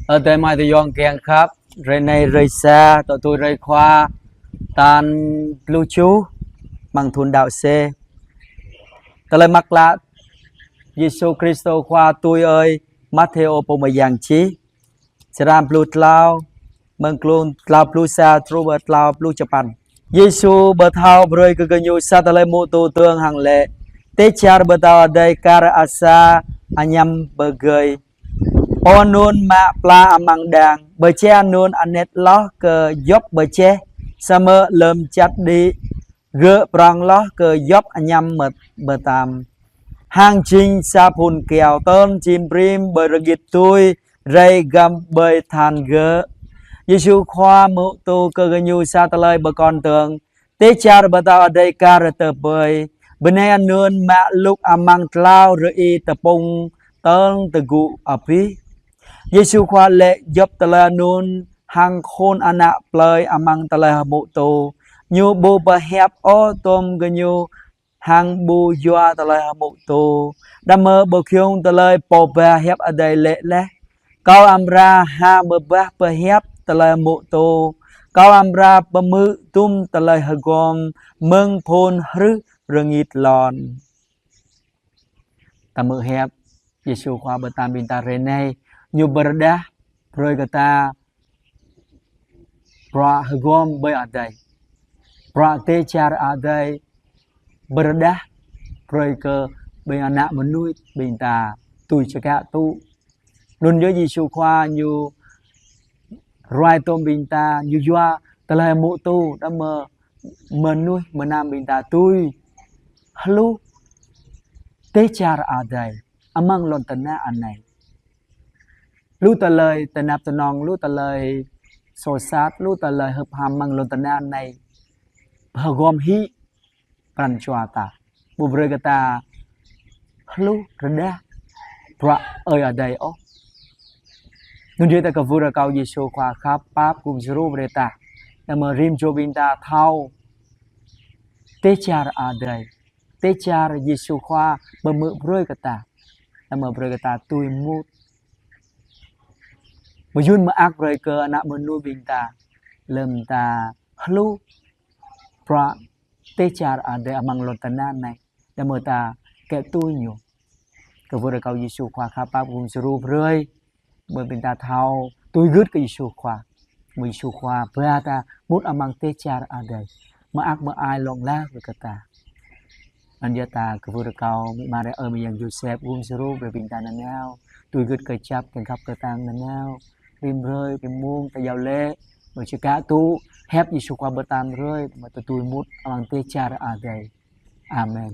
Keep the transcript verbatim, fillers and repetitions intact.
Ơ adơi amai ayŏng kiăng khăp, hrơi anai hrơi sa, tŏ tui hrơi Khua, tal pluh tơjuh, amăng thun đăo C. Tơlơi mơak klă Yêsu Kristô Khua tui ơi Matthêô pô mơyang čih. Črăn pluh klâo, mơ̆ng klŭng klâo pluh sa truh pơ klâo pluh čơpăn. Yêsu pơthâo brơi kơ gơñu sa tơlơi hơmư̆ tŭ dơ̆ng hăng laĭ: Dêh čar pơtao adai kar asa añăm pơgơi. Pô anŭn mă pla amăng đang, pơjeh anŭn anet hloh kơ djŏp pơjeh, samơ̆ lơ̆m čăt đĭ, gơ̆ prŏng hloh kơ djŏp añăm mơtam. Hăng jing sa phŭn kyâo tơl jim brĭm ƀơi rơngit tui, rai găm ƀơi than gơ̆. Yêsu Khua hơmư̆ tŭ kơ gơñu sa tơlơi pơkŏn dơ̆ng: Dêh čar pơtao adai kar tơpơi, bơnai anŭn mă lŭk amăng klâo rơi tơpŭng tơl tơgŭ abih. Yêsu Khua laĭ djŏp tơlơi anŭn hăng khul ană plơi amăng tơlơi hơmư̆ tŭ. Ñu ƀu pơhiăp ôh tơm gơñu hăng ƀu yua tơlơi hơmư̆ tŭ, đăm mơ̆ pơgiŏng tơlơi pô ba hiăp adai laĭ laih: Kâo amra ha mơbah pơhiăp tơlơi hơmư̆ tŭ, kâo amra pơhmư̆ dŭm tơlơi hơgŏm mơ̆ng phŭn hrưh rơngit lŏn. Ta hmư̆ hiăp Yêsu Khua pơtă ƀing ta hrơi anai, ñu pơrơđah brơi kơ ta bruă hơgŏm ƀơi adai. Bruă dêh čar adai pơrơđah brơi kơ ƀing ană mơnuih ƀing ta tui čơkă tŭ. Anŭn yơh Yêsu Khua ñu ruai tơm ƀing ta, ñu yua tơlơi hơmư̆ tŭ, đăm mơ̆ mơnuih mơnam ƀing ta tui hluh dêh čar adai amăng lŏn tơnah anai. Lu tơlơi tơnap tơnŏng, lu tơlơi soh sat, lu tơlơi hưp ham amăng lŏn tơnah anai pơhơgŏm hĭ pran jua ta, ƀu brơi kơ ta hluh rơđah bruă Ơi Adai ôh. Anŭn yơh ta kwưh rơkâo Yêsu Khua khăp pap gum djru brơi ta, đăm mơ̆ rĭm čô ƀing ta thâo dêh čar adai, dêh čar Yêsu Khua pơhmư̆ brơi kơ ta, đăm mơ̆ brơi kơ ta tui mŭt. Mơyŭn mơak brơi kơ ană mơnuih ƀing ta, lơ̆m ta hluh bruă dêh čar adai amăng lŏn tơnah anai, đăm mơ̆ ta kĕ tui ñu. Kwưh rơkâo Yêsu Khua khăp pap gum djru brơi, mơ̆ ƀing ta thâo tui gưt kơ Yêsu Khua, mơ̆ Yêsu Khua ba ta mŭt amăng dêh čar adai, mơak mơai lŏng lar brơi kơ ta. Anŭn yơh ta kwưh rơkâo mĭ Maria ơi, mơyang Yôsep gum djru brơi ƀing ta nanao, tui gưt kơčăp kiăng khăp kơtang nanao, rĭm hrơi rĭm mông ta iâu laĭ, mơ̆ čơkă tŭ hiăp Yêsu Khua pơtă brơi, mơ̆ ta tui mŭt amăng dêh čar adai. Amen.